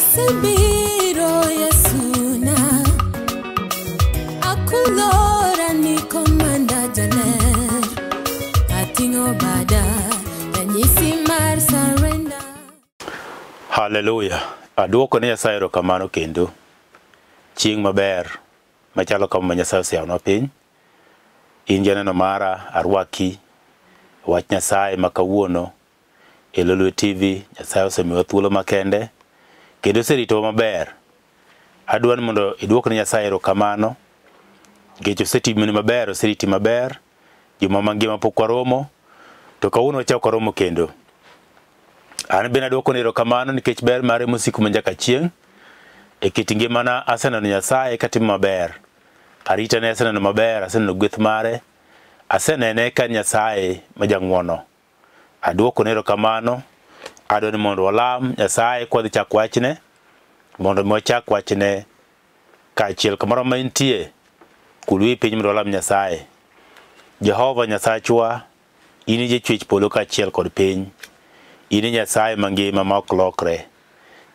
Asebiro Yesuna, akulora ni komanda jaler, ating'o bada ranyisi mar surrender. Haleluya. Aduoko ne Nyasaye erokamano kendo. Chieng' maber machalo kama ma Nyasaye oseyawonwa piny. In janeno mara, arwaki wach Nyasaye ma kawuono e Lolwe TV. Nyasaye osemiyowa thuolo makende kendo oseritowa maber. Adwa ni mondo iduok ne Nyasaye erokamano nikech osetimoni maber, oseriti maber. Juma mangima pok waromo, to kawuono wachako waromo kendo. An bende aduoko ne erokamano nikech ber mare mosiko manyaka chieng'. E kit ngimana aseneno Nyasaye katimo maber. Aritane aseneno maber, aseneno gweth mare, asenene ka Nyasaye ma jang'uono. Aduoko ne erokamano, adwa ni mondo walam Nyasaye kwadhi chako wachne, mondo mi wachak wachne kaachiel kamoro ma intie, kul wiyi piny mondo walam Nyasaye. Jehova Nyasachwa, in e jachwech polo kaachiel kod piny. In e Nyasaye mangima ma ok lokre.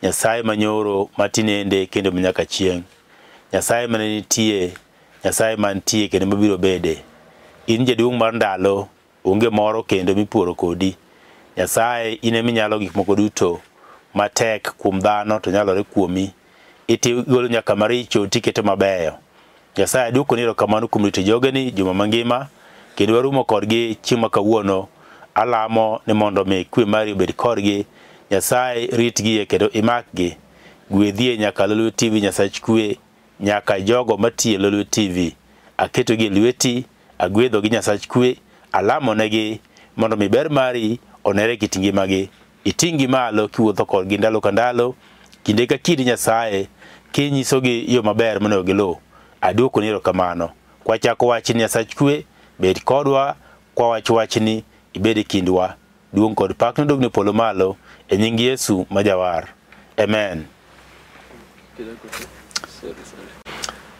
Nyasaye manyoro matinende kendo manyaka chieng'. Nyasaye mane nitie, Nyasaye mantie kendo mabiro bede. In jaduong' mar ndalo, onge moro kendo mipuoro kodi. Nyasaye in eminyalo gik moko duto matek kuom dhano to nyalore kuomi. Igolo nyaka maricho tiketo mabeyo. Nyasaye aduokoni erokamano kuom rito jogeni juma mangima kendo warumo kodgi chieng' ma kawuono. Alamo ni mondo mi kwe mari obed kodgi. Nyasaye ritgi kendo imakgi. Gwedhie nyaka Lolwe TV Nyasach kwe, nyaka jogo matiyo e Lolwe TV. Aketogi e lweti, agwedhogi Nyasach kwe, alamonegi mondo mi ber mari onere e kit ngimagi. Iting' gi malo kiwuotho kodgi ndalo ka ndalo, kinde ka kinde Nyasaye, kinyisogi yo maber monego giluw. Aduokoni erokamano. Kwachako wachni Nyasach kwe, bed kodwa, kwawacho wachni, ibed e kindwa. Duong' kod pak nodog polo malo, e nying Yesu ma jawar. Amen.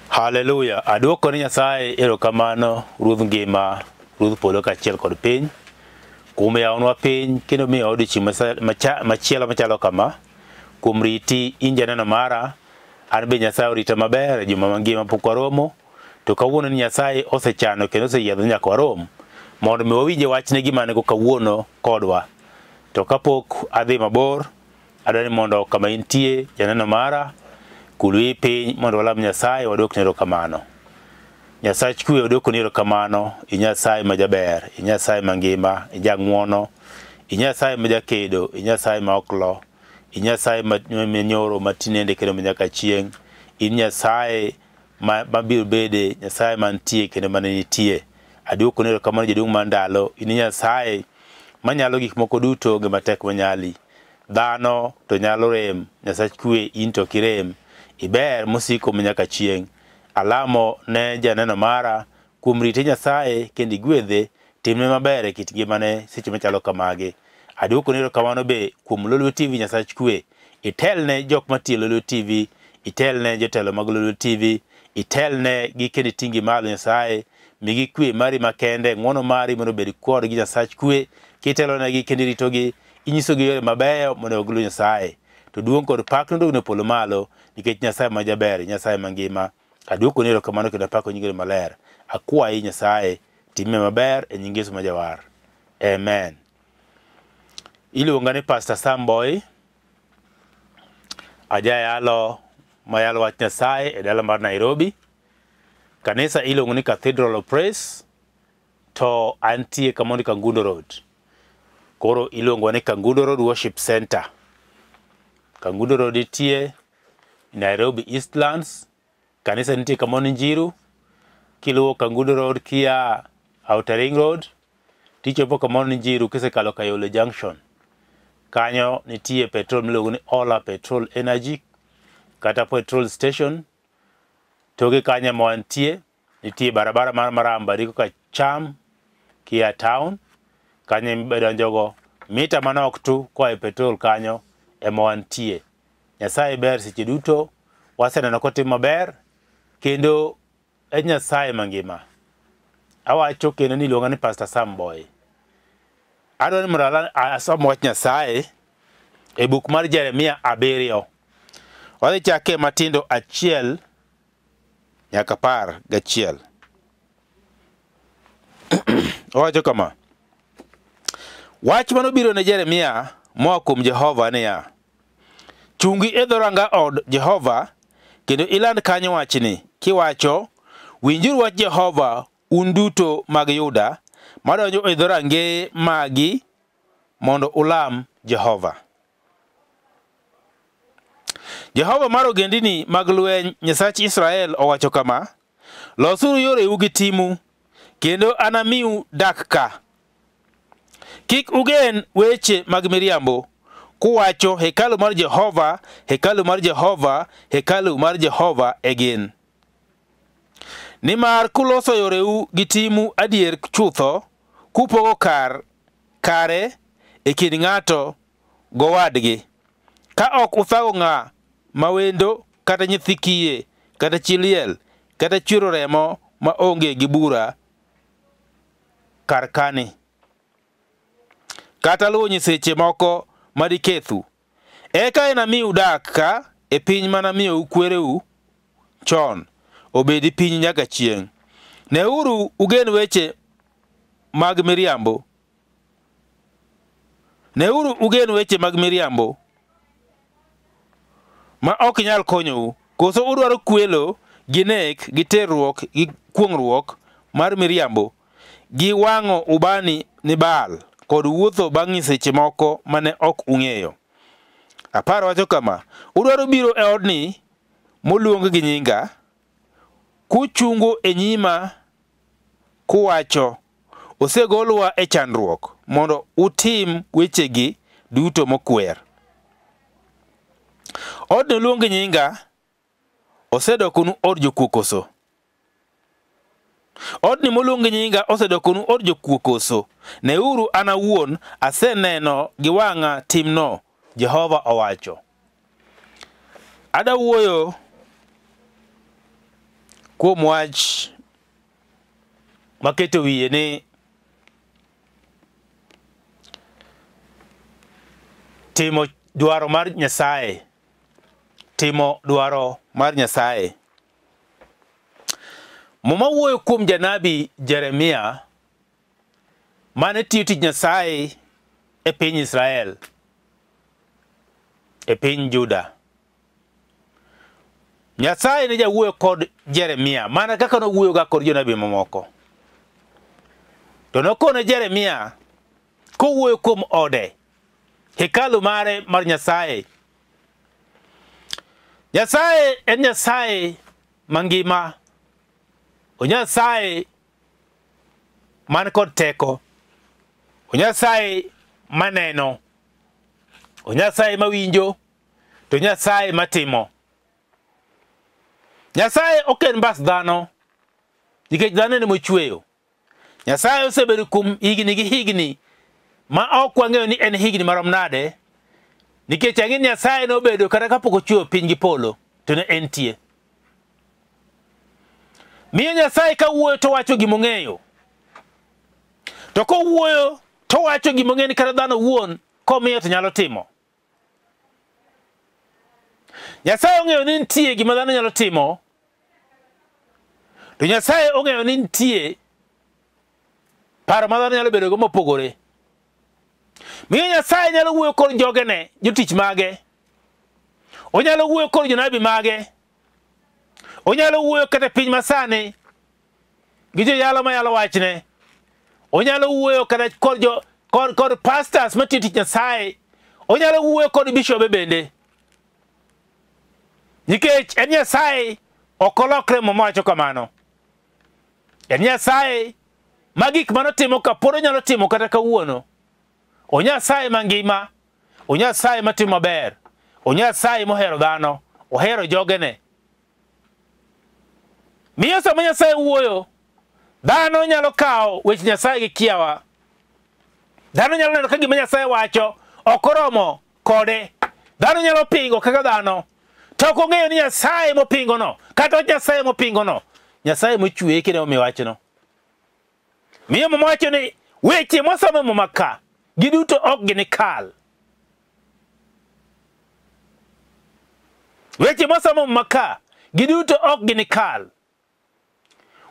Haleluya. Aduoko ni Nyasaye erokamano, Ruodh ngima, Ruodh polo kaachiel kod piny, kuom yawonwa piny kendo miyowa odiechieng' machielo machalo kama, kuom riti in janeno mara, an be Nyasaye orita maber e juma mangima pok waromo, to kawuono ni Nyasaye osechano kendo oseyiedho nyaka warom, mondo mi wawinje wachne gima nego kawuono kodwa. To kapok adhi mabor, adwa ni mondo kama intie janeno mara, kul wiyi piny mondo walam Nyasaye waduokne erokamano. Nyasach kwe waduokoni erokamano, i Nyasaye ma jaber, i Nyasaye mangima, i jang'uono, i Nyasaye ma jakedo, i Nyasaye ma ok lo, i Nyasaye ma nyoro matinende kendo manyaka chieng', in Nyasaye mabiro bede, Nyasaye mantie kendo mane nitie. Aduokoni erokamano jaduong' mar ndalo, in Nyasaye manyalo gik moko duto, onge matek manyali. Dhano to nyalo rem, Nyasach kwe in to ok irem. Iber mosiko manyaka chieng'. Alamo ne janeno mara kuom rite Nyasaye kendo igwedhe, timne maber e kit ngimane seche machalo kamagi. Aduokoni erokamano be kuom Lolwe TV Nyasach kwe. Itelne jok matiyo e Lolwe TV, itelne jotelo mag Lolwe TV, itelne gi kendo iting' gi malo Nyasaye, migi kwe mari makende, ng'uono mari mondo obed kodgi Nyasach kwe, kitelonegi kendo iritogi, inyisogi yore mabeyo mondo giluw Nyasaye. To duong' kod pak nodog polo malo nikech Nyasaye ma jaber, Nyasaye mangima. Aduokoni erokamano kendo apako nyingi maler. Akwayi Nyasaye, timne maber e nying Yesu ma jawar. Amen. Iluonga ni Pastor Sam Boy. Ajayalo mayalo wach Nyasaye e dala mar Nairobi. Kanisa iluongo ni Cathedral of Praise to antie kama ni Kangundo Road. Koro iluongo ni Kangundo Road Worship Center. Kangundo Road nitie Nairobi Eastlands. Kanisa nitie kamoni Njiru. Kiluwo Kangundo Road kia Outer Ring Road tichopo kamoro ni Njiru kisekalo Kayole Junction. Kanyo nitie petrol miluongo ni Ola Petrol Energy kata petrol station. Toke kanyo ema wantie, nitie barabara mar Maramba riko ka Cham kia town. Kanyo ema mita manok tu koa e petrol kanyo ema wantie. Nyasaye ber seche duto, waseneno kotimo maber kendo en Nyasaye mangima. Awacho kendo ni iluonga ni Pastor Sam Boy. Adwa ni mondo asom wach Nyasaye e buk mar Jeremia 7. Wadhi chake matindo 1 nyaka 11. Owacho kama: Wach manobiro ne Jeremia moa kuom Jehova niya, Chungi e dhoranga od Jehova kendo iland kanyo wachni kiwacho, winjuru wach Jehova un duto mag Yuda madonjo e dhorangeye magi mondo ulam Jehova. Jehova mar ogendini mag lweny Nyasach Israel owacho kama: Losuru yoreu gi timu, kendo anamiu dak ka. Kik ugen weche mag miriambo kuwacho hekalu mar Jehova, hekalu mar Jehova, hekalu mar Jehova e gin. Nimar kuloso yoreu gi timu adier chutho, kupogo kare e kind ng'ato gowadgi, ka ok uthago ng'a mawendo kata nyithi kiye kata chi liel kata chwero remo ma onge gi bura kar kani, kata luwo nyiseche moko madikethu, eka enamiu dak ka e piny manamiyou kwereu chon obedi piny nyaka chieng'. Neuru ugen weche mag miriambo. Neuru ugen weche mag miriambo ma ok nyal konyou. Koso udwaro kwelo gi nek gi terruok gi kuong'ruok mar miriambo gi wang'o ubani ni Baal kod wuotho bang' nyiseche moko mane ok ung'eyo. 10 wacho kama: Udwaro biro e odni moluong gi nyinga, kuchungo e nyima kuwacho, osegolwa e chandruok, mondo utim wechegi duto mokwer. Odni oluong gi nyinga osedokonu od jokuo koso? Odni moluong gi nyinga osedokonu od jokuo koso? Neuru an awuon aseneno gi wang'a timno, Jehova owacho. Ada wuoyo kuom wach maketo wiye ni timo dwaro mar Nyasaye. Timo dwaro mar Nyasaye. Muma wuoyo kuom janabi Jeremia mane tiyo tich Nyasaye e piny Israel, e piny Juda. Nyasaye ne jawuoyo kod Jeremia mana kaka nowuoyoga kod jonabi mamoko. To nokone Jeremia kowuoyo kuom ode, hekalu mare mar Nyasaye. Nyasaye en Nyasaye mangima, o Nyasaye man kod teko, o Nyasaye maneno, o Nyasaye mawinjo, to Nyasaye matimo. Nyasaye ok en mbas dhano, nikech dhano en mochweyo. Nyasaye osebedo kuom higni gi higni ma ok wang'eyo ni en higni marom nade, nikech ang'e ni Nyasaye nobedo kata kapok ochweyo piny gi polo, to ne entie. Miyo Nyasaye kawuoyo to wacho gimong'eyo. To kowuoyo to wacho gimong'eyo ni kata dhano wuon komiyo to nyalo timo. Nyasaye ong'eyo ni nitie gima dhano nyalo timo, to Nyasaye ong'eyo ni nitie paro ma dhano nyalo bedogo mopogore. Miyo Nyasaye nyalo wuoyo kod jogene, jotich mage. Onyalo wuoyo kod jonabi mage. Onyalo wuoyo kata piny masani gi joyalo mayalo wachne. Onyalo wuoyo kata kod pastors matiyo tich Nyasaye. Onyalo wuoyo kod bishobe bende. Nikech en Nyasaye ok olokre Muma wacho kamano. En Nyasaye ma gik manotimo ka pod onyalo timo kata kawuono. O Nyasaye mangima, o Nyasaye matimo maber, o Nyasaye mohero dhano, ohero jogene. Miyo sama Nyasaye wuoyo, dhano nyalo kawo weche Nyasaye gi kiawa. Dhano nyalo neno ka gima Nyasaye wacho ok oromo kode. Dhano nyalo pingo kaka dhano, to ok ong'eyo ni Nyasaye mopingono, kata Nyasaye mopingono, Nyasaye mochweye kendo omiyo wachno. Miyo Muma wacho ni weche mwasomo e Muma ka giduto ok ginikal. Weche mosomo maka giduto ok ginikal.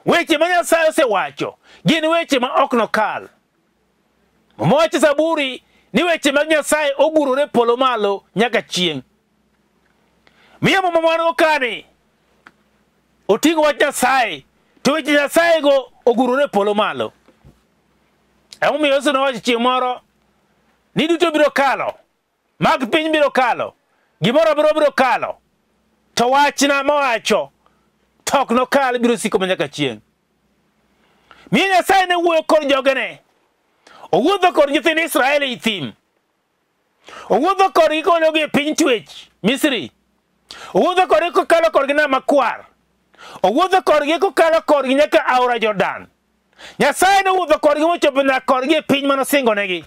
Weche ma Nyasaye osewacho gin weche ma ok nokal. Muma wacho Zaburi ni weche mag Nyasaye ogurore polo malo nyaka chieng'. Miyo muma wan go kani oting'o wach Nyasaye, to weche Nyasaye go ogurore polo malo. Emomiyo Yesu nowacho chieng' moro ni duto biro kalo, mag piny biro kalo, gimoro biro kalo, to wachna mawacho to ok nokal, biro siko manyaka chieng'. Miyo Nyasaye ne wuoyo kod jogene. Owuotho kod nyithind Israel ei thim. Owuotho kodgi kogologi e piny twech Misri. Owuotho kodgi kokalo kodgi Nam Makwar. Owuotho kodgi kokalo kodgi nyaka aora Jordan. Nyasaye nowuotho kodgi mochopo nyaka kodgi e piny manosingonegi.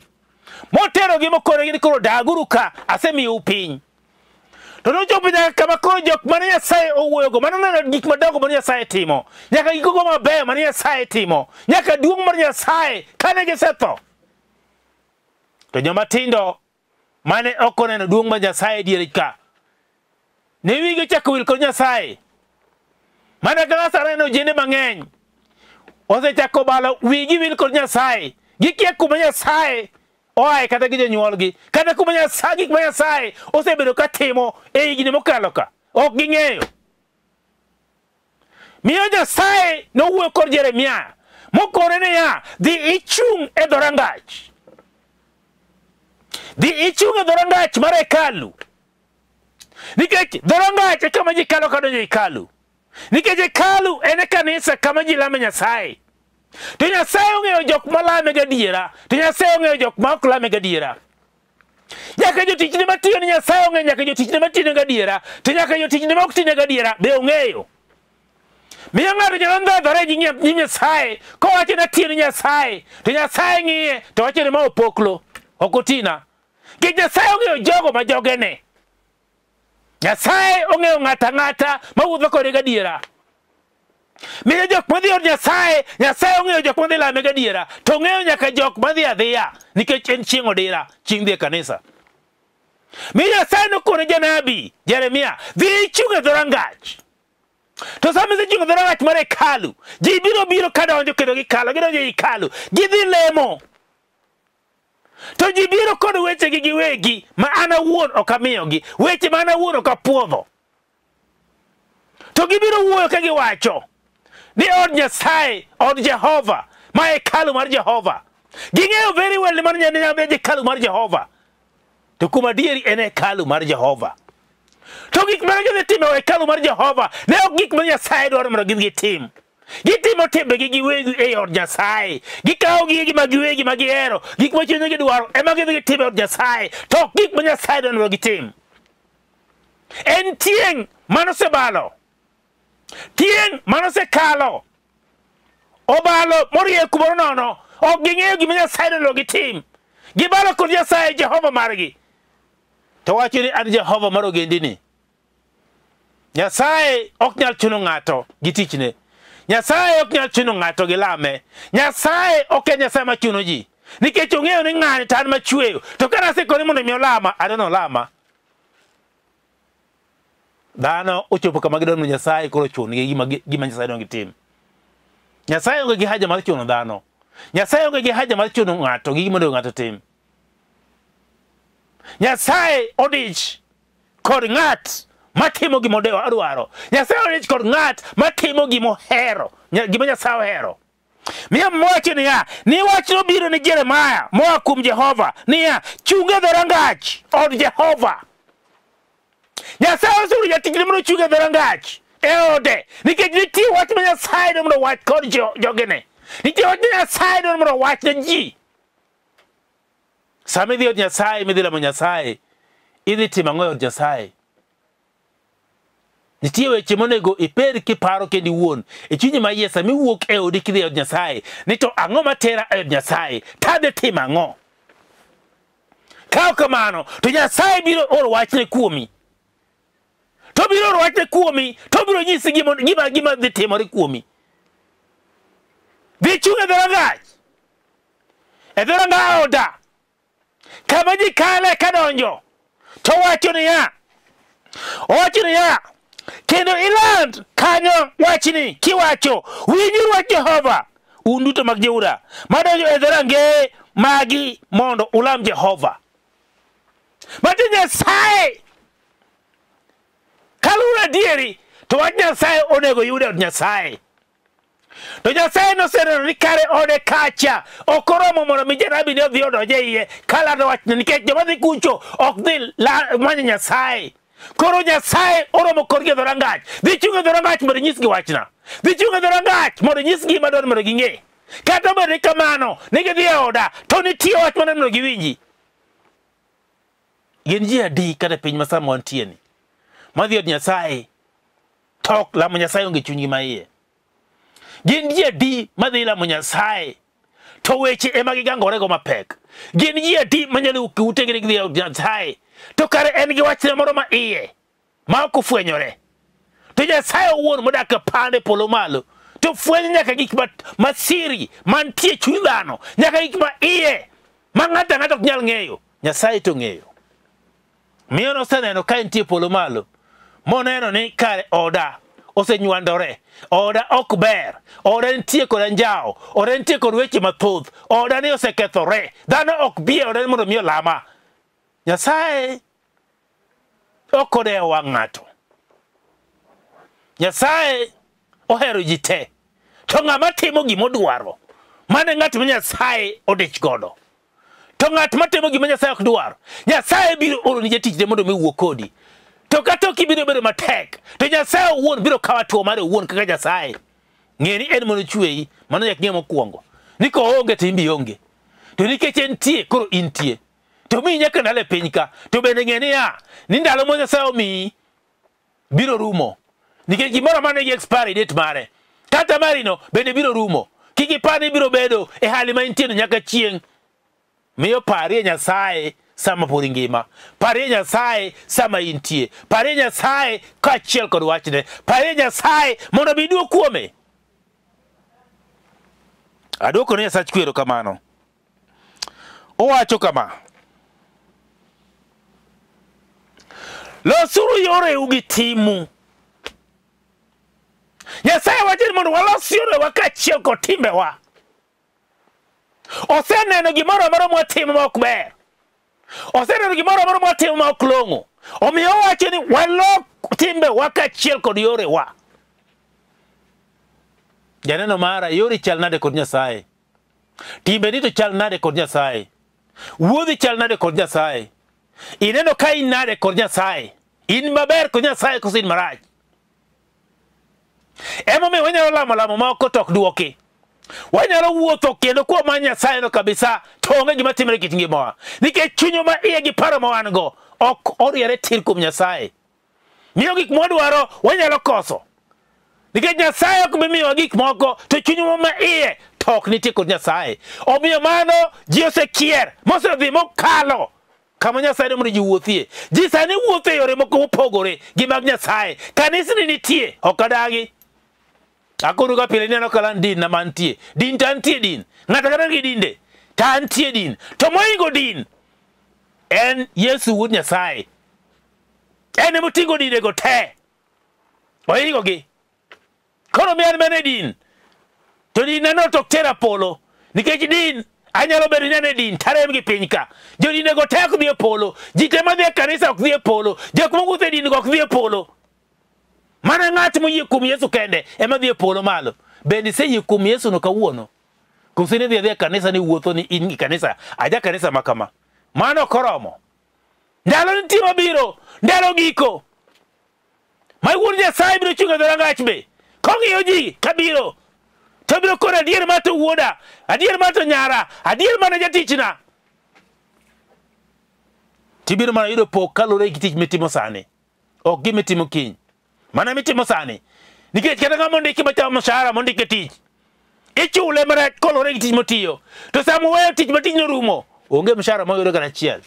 Moterogi mokonegi ni koro daguru ka, asemiyou piny. To nochopo nyaka kama koro jok mane Nyasaye owuoyogo, mane oneno gik madongo mane Nyasaye timo, nyaka gikogo mabeyo mane Nyasaye timo, nyaka duong' mar Nyasaye kane gisetho. To joma tindo mane ok oneno duong' mar Nyasaye diere ka, ne wigi ochako wil kod Nyasaye. Mana kaka sani neno ojende mang'eny osechako balo wigi wil kod Nyasaye. Gikia kuma Nyasaye oaye kata gi jonyuolgi, kata kuma Nyasaye, gik ma Nyasaye osebedo ka timo e higni mokalo ka, ok ging'eyo. Miyo Nyasaye nowuoyo kod Jeremia mokone niya, dhi ichung' e dhorangach. Dhi ichung' e dhorangach mar hekalu. Nikech dhorangach e kama ji kalo kadonjo e hekalu. Nikech hekalu en e kanisa kama ji lame Nyasaye. To Nyasaye ong'eyo jok malame gadiera, to Nyasaye ong'eyo jok ma ok lame gadiera. Nyaka jotichne matiyo ni Nyasaye ong'eyo, nyaka jotichne matiyo gadiera, to nyaka jotichne ma ok tine gadiera be ong'eyo. Miyo ng'ato nyalo ndhodhore gi nyim Nyasaye kowacho ni atiyo ni Nyasaye, to Nyasaye ng'iye to wacho ni ma opoklo, ok otina. Nikech Nyasaye ong'eyo jogo ma jogene. Nyasaye ong'eyo ng'ato ang'ata mawuotho kode gadiera. Miyo jok madhi od Nyasaye, Nyasaye ong'eyo jok madhi lame gadiera, to ong'eyo nyaka jok madhi adhiya, nikech en chieng' odira, chieng' dhi e kanisa. Miyo Nyasaye nokone janabi Jeremia, dhi ichung' e dhorangach. To sama isechung' e dhorangach mar hekalu, ji biro biro kadonjo kendo gikalo, gidonjo e hekalu, gidhi lemo. To ji biro kod wechegi giwegi ma an awuon ok amiyogi, weche ma an awuon ok apuodho. To gibiro wuoyo ka giwacho ni od Nyasaye, od Jehova, ma hekalu mar Jehova. Ging'eyo very well ni mano hekalu mar Jehova. To kuom adieri en hekalu mar Jehova. To gik mane gidhi timo e hekalu mar Jehova ne ok gik ma Nyasaye dwaro mondo gidhi gitim. Gitimo timbegi giwegi ei od Nyasaye. Gikawo gigi ma giwegi ma gihero, gik ma chunygi dwaro ema gidhi gitimo e od Nyasaye, to ok gik ma Nyasaye dwaro mondo gitim. En tieng' manosebalo, tieng' manosekalo, obalo morie kumoro nono, ok ging'eyo gima Nyasaye dwaro mondo gitim. Gibalo kod Nyasaye Jehova margi. To wacho ni an Jehova mar ogendini. Nyasaye ok nyal chuno ng'ato gi tichne. Nyasaye ok nyal chuno ng'ato gi lame. Nyasaye ok en Nyasaye machuno ji. Nikech ong'eyo ni ng'ani to an machweyo. To ka nasekone mondo mi olama, adwa olama. Dhano ochopo kama gidwaro ni Nyasaye koro ochun-gi gima Nyasaye dwaro gitim. Nyasaye onge gi haja mar chuno dhano. Nyasaye onge gi haja mar chuno ng'ato gi gima onego ng'ato tim. Nyasaye odich kod ng'at matimo gima odwaro. Nyasaye odich kod ng'at matimo gima ohero, gima Nyasaye ohero. Miyo mowacho niya, ni wach nobiro ni Jeremia moa kuom Jehova niya, chung' e dhorangach od Jehova. Nyasaye osuru jatichne mondo ochung' e dhorangach e ode, nikech nitie wach ma Nyasaye dwaro mondo owach kod jogene. Nitie wach ma Nyasaye dwaro mondo owach ne ji. Sama idhi od Nyasaye, midhi lamo Nyasaye, idhi timo ang'o e od Nyasaye? Nitie weche monego iper kiparo kendi iwuon e chunyi ma iye sama iwuok e odi kidhi e od Nyasaye, ni to ang'o matera e od Nyasaye? Tadhi timo ang'o? Ka ok kamano, to Nyasaye biro oro wachne kuomi. To biro oro wachne kuomi, to biro nyisi gima dhi timore kuomi. Dhi chung' e dhorangach. E dhoranga oda. Kama ji kale kadonjo, to wacho niya, Owacho niya, kendo iland kanyo wachni kiwacho, winjuru wach Jehova, un duto mag Juda, madonjo e dhorangeye magi mondo ulam Jehova. Mati Nyasaye kaluwore adieri to wach Nyasaye onego yud e od Nyasaye. To Nyasaye noseneno ni kare ode kacha ok oromo mondo mi janabi ne odhi odonj e iye kalando wachne nikech joma dhi kucho ok dhi manyo Nyasaye. Koro Nyasaye oromo kodgi e dhorangach. Dhi chung' e dhorangach mondo inyisgi wachna. Dhi chung' e dhorangach mondo inyisgi gima dwaro mondo ging'e. Kata obedo ni kamano ni gidhi e oda to nitie wach madwaro mondo giwinji. Gin ji adi kata e piny ma sama wantie ni madhi e od Nyasaye to ok lamo Nyasaye onge chunygi ma iye. Gin ji adi madhi lamo Nyasaye to weche ema gigangorego mapek. Gin ji adi manyalo wuok e utegi ni gidhi e od Nyasaye to kare en gi wachne moro ma iye ma ok ofwenyore. To Nyasaye owuon modak e pande polo malo to fwenyo nyaka gik ma siri mantie e chuny dhano, nyaka gik ma iye ma ng'ato ang'ata ok nyal ng'eyo, Nyasaye to ng'eyo. Miyo noseneno ka entie polo malo moneno ni kare oda osenywandore, oda ok ber, oda nitie kod anjawo, oda nitie kod weche mathoth, oda ni osekethore, dhano ok bi e oda ni mondo mi olama. Nyasaye ok odewo wang' ng'ato. Nyasaye ohero ji te. To ng'ama timo gimodwaro, mano e ng'at ma Nyasaye odich godo. To ng'at matimo gima Nyasaye ok dwar, Nyasaye biro oro ni jatichne mondo mi owuo kodi. To kata ok ibiro bedo matek, to Nyasaye owuon biro kawo hatua mare owuon kaka Nyasaye. Ng'e ni en mondo ochweyi, mano nyaka ing'e mokwongo. Ni koonge to in be ionge. To nikech entie, koro intie. To miyi nyaka ndalo e piny ka. To bende ng'e niya, ni ndalo ma Nyasaye omiyi biro rumo. Nikech gimoro amora nigi expiry date mare. Kata marino bende biro rumo. Kik ipar ni ibiro bedo e hali ma intieno nyaka chieng'. Miyo parie Nyasaye sama pod ingima. Parie Nyasaye sama intie. Parie Nyasaye kaachiel kod wachne. Parie Nyasaye mondo mi iduog kuome. Aduoko ne Nyasach kwe erokamano. Owacho kama, losuru yoreu gi timu. Nyasaye wacho ni mondo walos yorewa kaachiel kod timbewa. Oseneno gimoro amora mwatimo ma ok ber. Oseneno gimoro amora mwatimo ma ok long'o. Omiyo owacho ni walok timbewa kaachiel kod yorewa. Janeno mara, yori chal nade kod Nyasaye? Timbeni to chal nade kod Nyasaye? Wuodhi chal nade kod Nyasaye? Ineno ka in nade kod Nyasaye? In maber kod Nyasaye koso in marach? Emomiyo wanyalo lamo lamo moko to ok dwoki. Wanyalo wuotho kendo kuom mar Nyasaye no kabisa to onge gima timore e kit ngimawa. Nikech chunywa ma iye gi paro ma wan go ok oriere tir kuom Nyasaye. Miyo gik mwadwaro wanyalo koso. Nikech Nyasaye ok bi miyowa gik moko to chunywa ma iye to ok nitie kod Nyasaye. Omiyo mano ji osekier mosedhi mokalo kama Nyasaye mondo ji wuothie. Ji sani wuotho e yore moko mopogore gi mag Nyasaye. Kanisni nitie, ok adagi. Akono ka pile ni an ok aland din na mantie. Din to antie din. Ng'ato ang'ata nigi dinde. To antie din. To mohingo din en Yesu wuod Nyasaye. En ema oting'o dindego te. Ohingogi. Koro mi an mana e din. To din na no to ok tera polo. Nikech din anyalo bedo ni an e din tarem gi piny ka. Jodindego te ok dhi e polo. Ji te madhi e kanisa ok dhi e polo. Jok mowuotho e din go ok dhi e polo. Mana ng'at moyie kuom Yesu kende ema dhi e polo malo. Bende iseyie kuom Yesu no kawuono? Koso in idhi adhiya e kanisa ni wuotho ni in gi kanisa, aja kanisa ma kama. Mano ok oromo. Ndalo nitie mabiro, ndalo giko. Ma wuon Nyasaye biro chung' e dhorangach be. Kong'iyo ji kabiro. To biro koro adier ma to wuoda, adier ma to nyara, adier mana jatichna. Tibiro mana yudo pok kaluwore gi tich mitimo sani. Ok gima itimo kiny. Mana mitimo sani. Nikech kata ng'ama ondiki machamo mshahara mondiki e tich, ichule mana koluwore gi tich motiyo. To sama oweyo tich ma tijno rumo, onge mshahara moyudo kata achiel.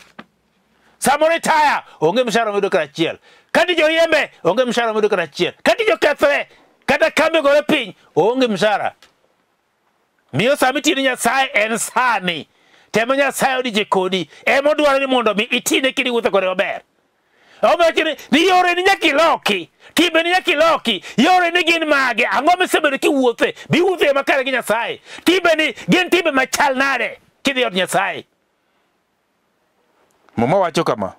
Sama oretire, onge mshahara moyudo kata achiel. Ka tich oriembe, onge mshahara moyudo kata achiel. Ka tich okethore, kata kambi ogore piny, onge mshahara. Miyo sama itiyo ne Nyasaye en sani. Temo Nyasaye odiche kodi, ema odwaro ni mondo mi itine kendo iwuotho kode maber. Owacho ni yore ni nyaka iloki, timbe ni nyaka iloki, yore ni gin mage, ang'o misebedo kiwuothe, biwuothe makare gi Nyasaye. Timbe ni gin timbe machal nade kidhi od Nyasaye. Muma wacho kama.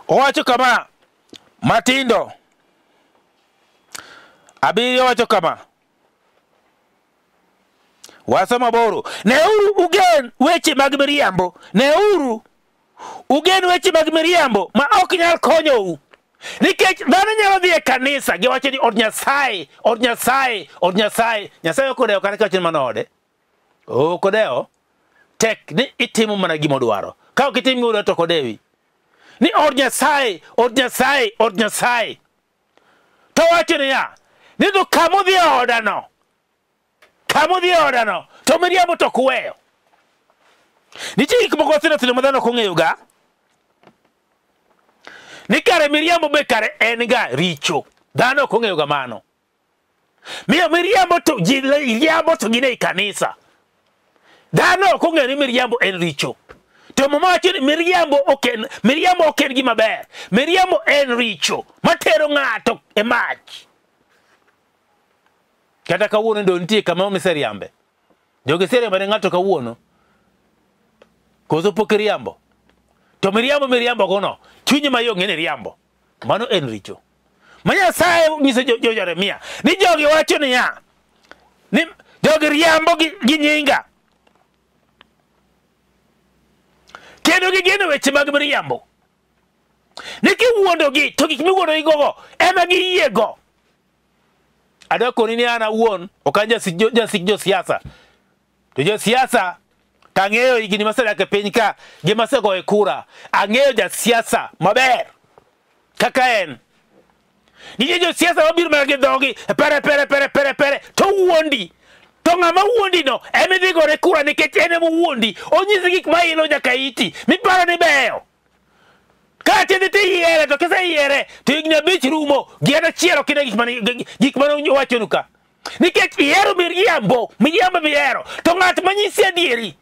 Owacho kama, Matindo 7 wacho kama. Wasomo 8. Neuru ugen weche mag miriambo. Neuru ugen weche mag miriambo ma ok nyal konyou. Nikech dhano nyalo dhi e kanisa giwacho ni od Nyasaye, od Nyasaye, od Nyasaye. Nyasaye ok odewo kata kiwacho ni mano ode. Ok odewo. Tek ni itimo mana gima odwaro. Ka ok itim gima odwaro to ok odewi. Ni od Nyasaye, od Nyasaye, od Nyasaye. To wacho niya, ni to kamodhi e odano, kamodhi e odano, to miriambo to ok uweyo. Nitie gik moko thindo thindo ma dhano ok ong'eyo ga. Ni kare miriambo be kare en ga richo. Dhano ok ong'eyo ga mano. Miyo miriambo to ji riambo to gin ei kanisa. Dhano ok ong'eyo ni miriambo en richo. To Muma wacho ni miriambo ok en gima ber. Miriambo en richo matero ng'ato e mach. Kata kawuono ndo nitie kama miseriambe. Jogi seriambe ne ng'ato kawuono. Koso pok riambo. To miriambo miriambo gono, chunyi mayong en riambo. Mano en richo. Ma Nyasaye nyiso jo Jeremia ni jogi wacho niya, ni jogi riambo gi nyinga. Kendo gigeno weche mag miriambo. Ni kiwuondogi to gik miwuondogigo ema giyiego. Adwa koni ni an awuon ok an jasik josiasa. To josiasa kang'eyo higni masedak e piny ka gi masegoye kura, ang'eyo jasiasa maber kaka en. Nitie josiasa mabiro mana gi dhogi pere pere pere pere pere to wuondi. To ng'ama wuondi no ema idhi gore kura nikech en ema owuondi. Onyisi gik ma ilo nyaka iti miparo ni beyo. Ka tidhi tiyiere to kiseyiere to higni 5 rumo gi en achiel ok ine gik mane owachonu ka. Nikech ihero miriambo, miriambo mihero. To ng'at manyisi adieri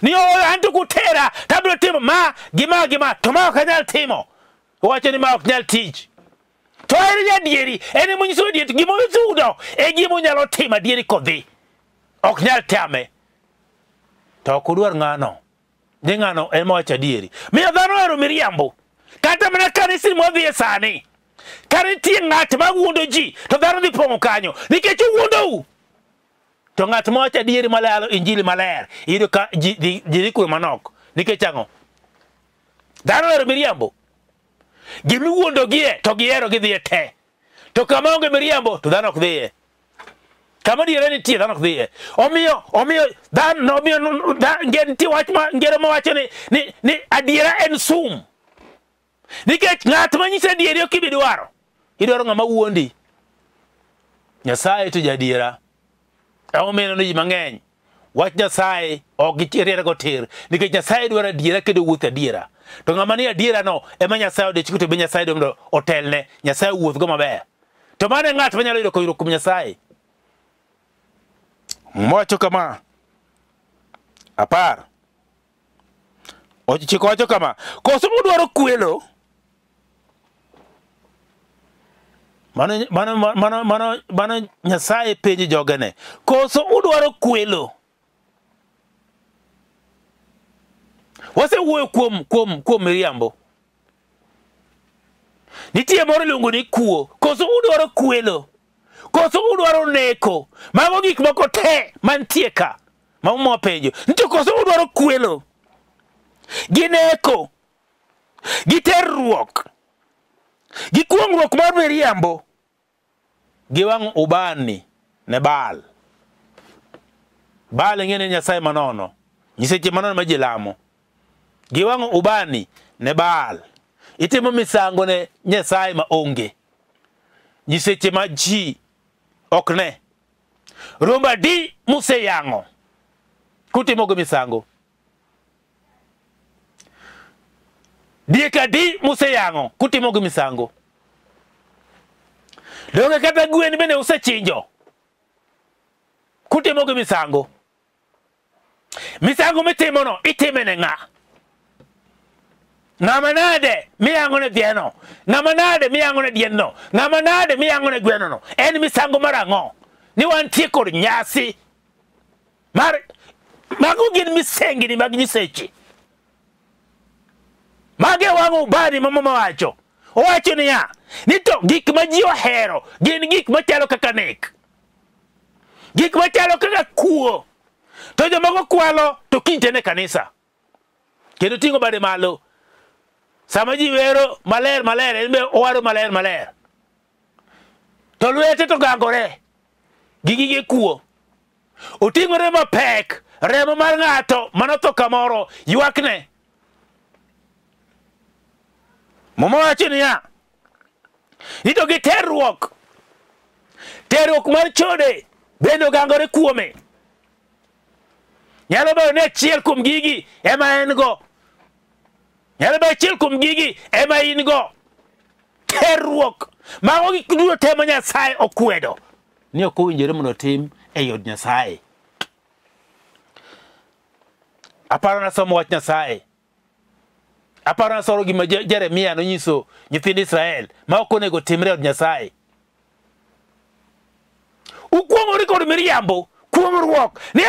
ni an to kutera tabiro timo ma gi ma gi ma to ma ok anyal timo. Owacho ni ma ok nyal tich. To en jadieri, en ema onyiso adieri, gima osudo e gima onyalo timo adieri kodhi. Ok nyal tame. To ok udwar ng'ano. Ni ng'ano ema wacho adieri. Miyo dhano ohero miriambo. Kata mana kanisni mwadhiye sani, ka nitie ng'at ma wuondo ji, to dhano dhi pong'o kanyo nikech owuondou. To ng'at ma wacho adieri maler, injili maler, iyudo ka ji dhi kuro manok. Nikech ang'o? Dhano ohero miriambo. Gimiwuondogie to gihero gidhiye te. To kama onge miriambo to dhano ok dhiye. Kama adiera nitie dhano ok dhiye. Omiyo dhano omiyo nitie wach ma ngero mawacho ni adiera en sum. Nikech ng'at manyiso adieri ok ibi dwaro. Idwaro ng'ama wuondi. Nyasaye to jadiera. Emomiyo ni ji mang'eny wach Nyasaye ok giriere tir nikech Nyasaye dwaro adiera kendo wuoth adiera. To ng'ama ni adiera no ema Nyasaye odich to be Nyasaye dwaro mondo otelne, Nyasaye owuothgo maber. To mano e ng'at manyalo yudo konyruok kuom Nyasaye. Mwacho kama 10 9 wacho kama, koso udwaro kwelo. Mano Nyasaye penjo jogene. Koso udwaro kwelo. Wasewuoyo kuom miriambo. Nitie moro iluongo ni kuo. Koso udwaro kwelo. Koso udwaro neko. Mago gik moko te mantie ka. Ma Muma penjo. Nitie koso udwaro kwelo. Gi neko. Gi terruok. Gi kuong'ruok mar miriambo. Gi wang'o ubani ne Baal. Baal ing'e ni Nyasaye manono. Nyiseche manono ma ji lamo. Gi wang'o ubani ne Baal. Itimo misango ne Nyasaye ma onge. Nyiseche ma ji ok ne. Rombo adi museyang'o kutimogo misango? Diek adi museyang'o kutimogo misango? Donge kata gwen bende usechinjo kutimogo misango? Misango mitimono itime ne ng'a? Ng'ama nade miyang'o ne dhieno? Ng'ama nade miyang'o ne dienno? Ng'ama nade miyang'o ne gwenono? En misango mar ang'o? Ni wantie kod nyasi mar mago gin misengini mag nyiseche. Mage wang'o ubani ma Muma wacho. Owacho niya, ni to gik ma ji ohero gin gik machalo kaka nek. Gik machalo kaka kuo. To jomoko kwalo to kiny tene kanisa. Kendo ting'o bade malo. Sama ji wero maler maler, en be owaro maler maler. To lwete to gangore gi gige kuo. Oting'ore mapek, remo mar ng'ato manotho kamoro ywakne. Muma wacho niya, ni to gi terruok, terruok mar chode bende ogangore kuome. Nyalo bedo ni achiel kuom gigi ema en go. Nyalo bedo achiel kuom gigi ema in go. Terruok. Mago gik duto te ma Nyasaye okwedo ni ok owinjore mondo otim ei od Nyasaye. Aparo nasomo wach Nyasaye. Aparo nasomo gima Jeremia nonyiso nyithind Israel ma ok onego timre e od Nyasaye. Ukuong'ori kod miriambo, kuong'ruok ni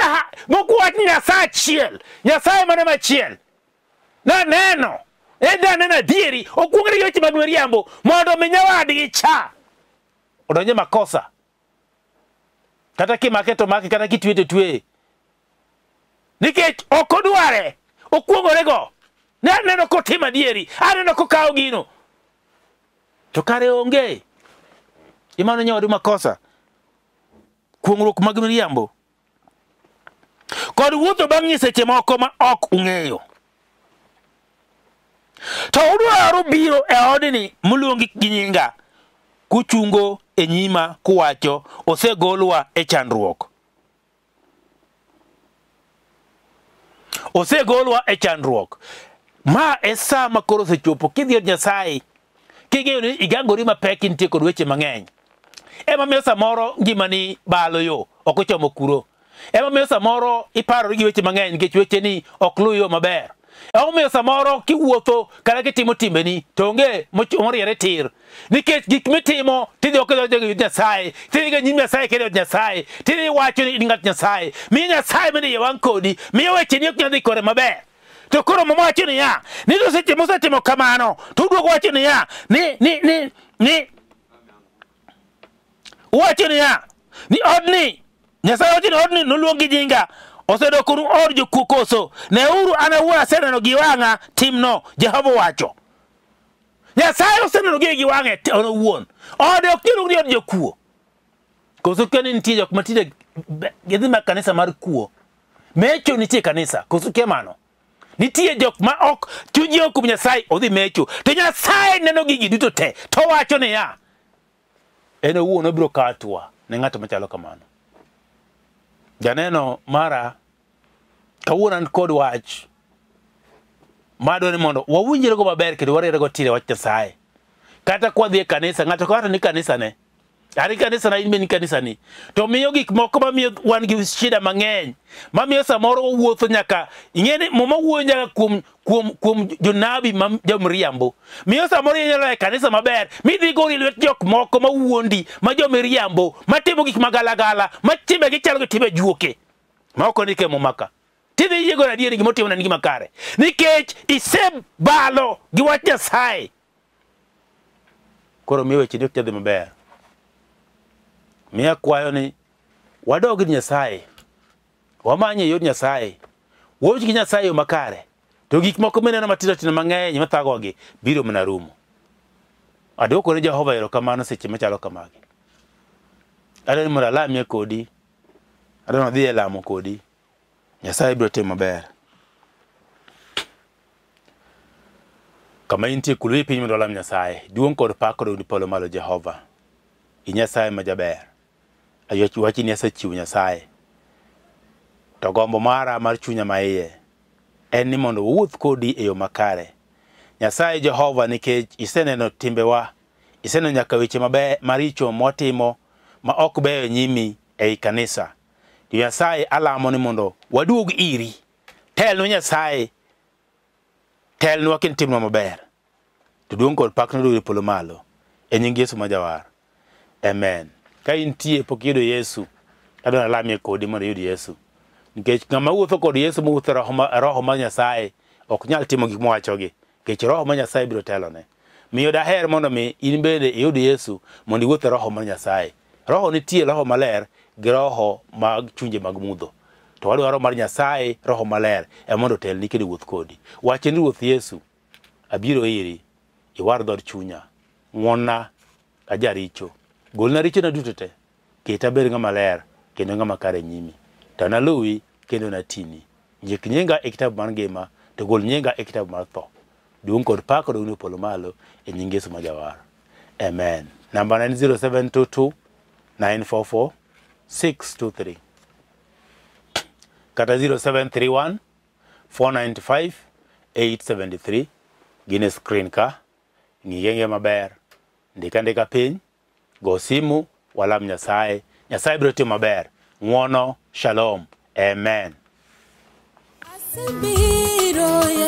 mok wach Nyasaye achiel, Nyasaye mana machiel. Naneno, naneno adieri, okuong're gi weche mag miriambo mondo omi nyawadgi cha odonje makosa. Kata kimake to make, kata kitweye to tweye. Nikech ok odware, okuong'ore go. Ne aneno kotimo adieri, aneno kokawo gino. To kare onge. Imano nyawadu makosa. Kuong'ruok mag miriambo. Kod wuotho bang' nyiseche moko ma ok ung'eyo. To udwaro biro e odni moluongi gi nyinga, kuchungo e nyima kuwacho, osegolwa e chandruok. Osegolwa e chandruok. Ma e sa ma koro osechopo kidhi od Nyasaye, king'eyo ni igangori mapek intie kod weche mang'eny. Ema miyo samoro ngimani balo yo, ok ochomo kuro. Ema miyo samoro iparori gi weche mang'eny nikech wecheni ok luw yo maber. Ema miyo samoro kiwuotho kata kitimo timbeni to onge moriere tir. Nikech gik mitimo tidhi ok idhi gi Nyasaye, tidhi gi nyim Nyasaye kendo od Nyasaye, tidhi wacho ni in ng'at Nyasaye. Miyo Nyasaye bende iye wang' kodi, miyo wecheni ok nyal dhi kore maber. To koro Muma wacho niya, ni to seche mosetimo kamano, to uduogo wacho niya, ni uwacho niya, ni odni, Nyasaye wacho ni odni noluong gi nyinga, osedokonu od jokuo koso? Neuru, an awuon aseneno gi wang'a timno, Jehova owacho. Nyasaye oseneno gi wang'e en owuon. Ode ok iluong ni od jokuo. Koso kia ni nitie jok matinde gidhi ma kanisa mar kuo. Mecho nitie kanisa, koso kia mano? Nitie jok ma ok chunygi ok kuom Nyasaye odhi mecho. To Nyasaye neno gigi duto te, to owacho niya, en owuon obiro kawo hatua ne ng'ato machalo kamano. Janeno mara, kawuono an kod wach madwa ni mondo wawinjrego maber kendo warierego tir e wach Nyasaye. Kata kwadhi e kanisa, ng'ato ka ng'ato ni kanisane. An kanisa na in be ni kanisa ni. To miyo gik moko mamiyo wan gi shida mang'eny. Mamiyo samoro wawuotho nyaka, ing'e ni Muma wuoyo nyaka kuom jonabi ma jomiriambo. Miyo samoro inyalo e kanisa maber, midhi gori lwet jok moko mawuondi, ma jomiriambo, matimo gik magalagala, ma timbegi chalo gi timbe juoke. Ma ok ondike e Muma ka. Tidhi yie godo adieri gima otimo en gima kare. Nikech isebalo gi wach Nyasaye. Koro miyo wecheni ok dhi maber. Miyo akwayo ni wadog ir Nyasaye. Wamanye yor Nyasaye. Wawinj gi Nyasaye yo makare. To gik moko mineno matindo tindo mang'eny mathagogi biro mana rumo. Adwoko ne Jehova erokamano seche machalo kamagi. Adwaro ni mondo alamie kodi. Adwaro ni adhi e lamo kodi. Nyasaye biro timo maber. Kama intie kulwi piny mondo walam Nyasaye. Duong' kod pak kod od polo malo Jehova. I Nyasaye ma jaber. Aywach wachi ni asechiwo Nyasaye. To gombo mara mar chunya ma iye en ni mondo wawuoth kodi e yo makare. Nyasaye Jehova, nikech iseneno timbewa, iseneno nyaka weche maber maricho mwatimo ma ok beyo e nyimi ei kanisa. To Nyasaye alamo ni mondo waduog iri. Telnwa Nyasaye, telnwa kendo timnwa maber. To duong' kod pak noduog e polo malo. E nying Yesu ma Jawar. Amen. Ka intie pok iyudo Yesu, adwaro alamie kodi mondo iyud Yesu. Nikech ng'ama wuotho kod Yesu mowuotho e roho mar Nyasaye ok nyal timo gik mowachogi. Nikech roho mar Nyasaye biro telone. Miyo daher mondo mi in bende iyud Yesu mondo iwuoth e roho mar Nyasaye. Roho nitie roho maler gi roho mag chunje mag mudho. To wadwaro mar Nyasaye, roho maler, ema mondo otelni kendo owuoth kodi. Wache ni Ruoth Yesu, abiro iri, iwar dhood chunya, ng'wonna ajaricho, golna richona duto te, keta abed ng'ama ler kendo ng'ama kare e nyimi. To naluwi kendo natini. Ndik nyinga e kitabu mar ngima, to gol nyinga e kitabu mar tho. Duong' kod pak odogni e polo malo e nying Yesu ma Jawar. Amen. Namba na en 0722 944 623 kata 0731 495 873 gin e screen ka ng'igenge maber ndika ndika piny go simu walam Nyasaye Nyasaye biro timo maber ng'wono shalom amen Asebiro.